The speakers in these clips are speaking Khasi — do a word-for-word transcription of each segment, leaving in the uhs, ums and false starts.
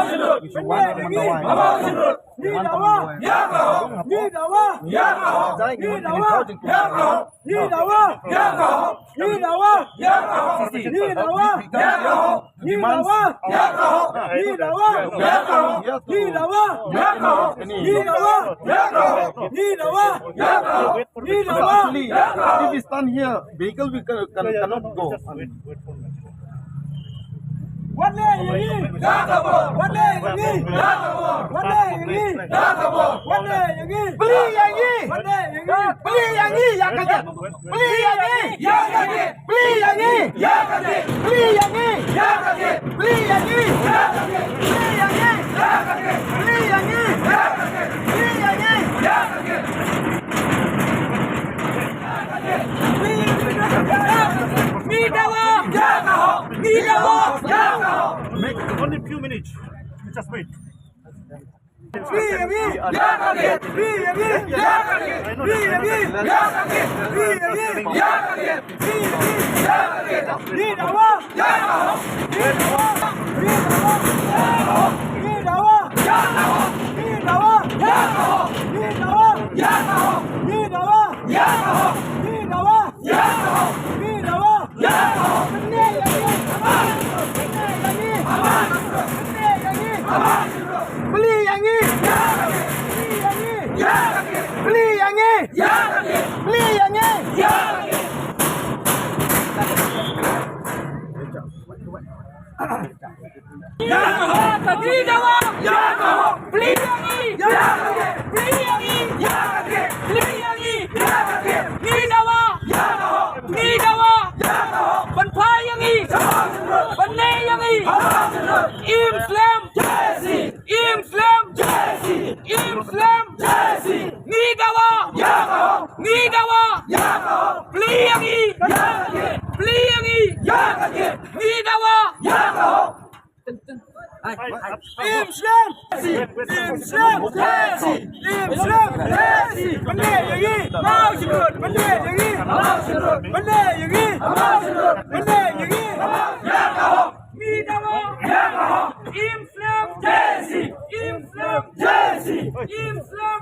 Ngi dawa. Ngi dawa. Ngi dawa. Ngi dawa. Ngi dawa. Ngi dawa. Ngi dawa. Ngi dawa. Ngi dawa. Ngi dawa. Ngi dawa. Ngi dawa. Ngi dawa. Ngi dawa. Ngi dawa. Ngi dawa. Ngi dawa. Actually, if we stand here, vehicle we can, can, cannot go. Wat leh ïa ngi. Wat leh ïa ngi. Wat leh ïa ngi. Wat leh ïa ngi. Plie ïa ngi. Wat leh ïa ngi. Plie ïa ngi ïa ka jait. Plie ïa ngi. Ïa ka jait. Plie ïa ngi. Ïa ka jait. Plie ïa ngi. Ïa ka jait. Plie ïa ngi. Ïa ka jait. Plie ïa ngi. Ïa ka jait. Plie ïa ngi. Ïa ka jait. Plie ïa ngi. Ïa ka jait. Ngi dawa. Ngi dawa. Make it only few minutes. Just wait. Free Yagi! Free Yagi! Free Yagi! Free Yagi! Free Yagi! Ngi dawa! Ngi dawa! Ngi dawa! Ngi dawa! Ngi dawa! Ngi dawa! Ngi dawa! Ngi dawa! Ngi dawa! Ngi dawa! Pynne ïa ngi! Pynne ïa ngi! Pynne ïa ngi! Plie ïa ngi! Plie ïa ngi! Plie ïa ngi! Plie ïa ngi! Ngi dawa! Plie ïa ngi! Plie ïa ngi! Plie ïa ngi! Ngi dawa! Ngi dawa! Pynphai ïa ngi! Pynne ïa ngi! Im slem! Im slem! Im slem! Ngi dawa! Ngi dawa! Plie ïa ngi! Plie ïa ngi! Ngi dawa! Im slem! Im slem! Im slem! Pynne ïa ngi! Pynne ïa ngi! Pynne ïa ngi! Pynne ïa ngi! Ngi dawa! Im slem! Im slem! Im slem!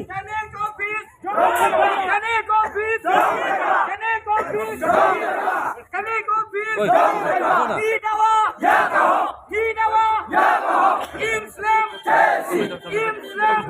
Kane ka office! Kane ka office! Kane ka office! Kane ka office! Ngi dawa! Ngi dawa! Im slem! Im slem!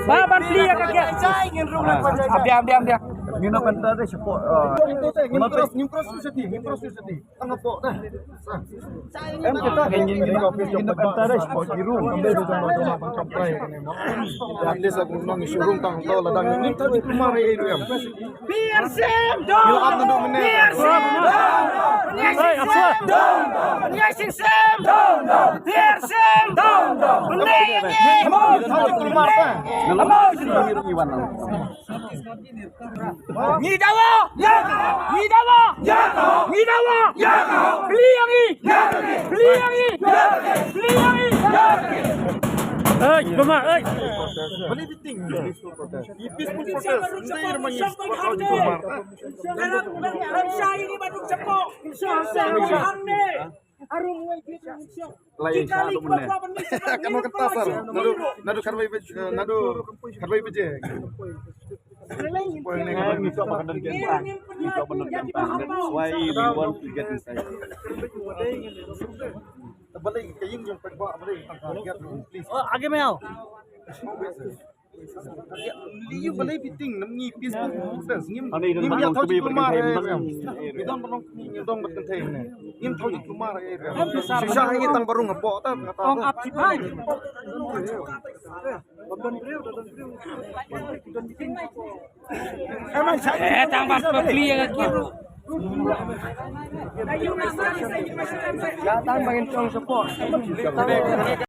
Ba ban plie ka ke. Biang, biang, biang. Ngin ym enter da shapoh, eh, ngin cross, ngin cross shuh shatei, ngin cross shuh shatei. Tang hapoh da. Em, kita kan ngin, ngin ym enter da shapoh ki room. At least aku nang issue room tang to lada ngin ym tang kumar ai ruh em. Pyrshim dong! Pyrshim dong! Pyrshim dong! Pyrshim dong! Pyrshim dong! Ngi dawa! Ngi dawa! Ngi dawa! Plie ïa ngi! Plie ïa ngi! Plie ïa ngi! Ei, mama, ei! Peaceful protest. Ngi peaceful protest. Ngi dei ruh ma ngi support ha u Joko Mar. Lai sha ruh mynne. Kano kata sir? Naduh, naduh khatwei baje, eh, naduh khatwei baje. Poi ne ka ngi to ba ka don gen tang. Ngi to ba don gen tang. That's why we want to get inside. Balei ka ïing jong pek ba balei tang ka get room, please. Oh, age meo. Ïa, balei phi tieng, nam ngi peaceful protest, ngim, ngim ïa thaw jingkulmar, eh, em. Ngi don ban long kmie, ngi don ban kynthei ne. Ngim thaw jingkulmar, eh, em. Shisha ngi tang ba rung hapoh ta, ta, ta. Ong ap ki bai. Eh, tang ba plie ka ki. Ya tang ba ngin tong support.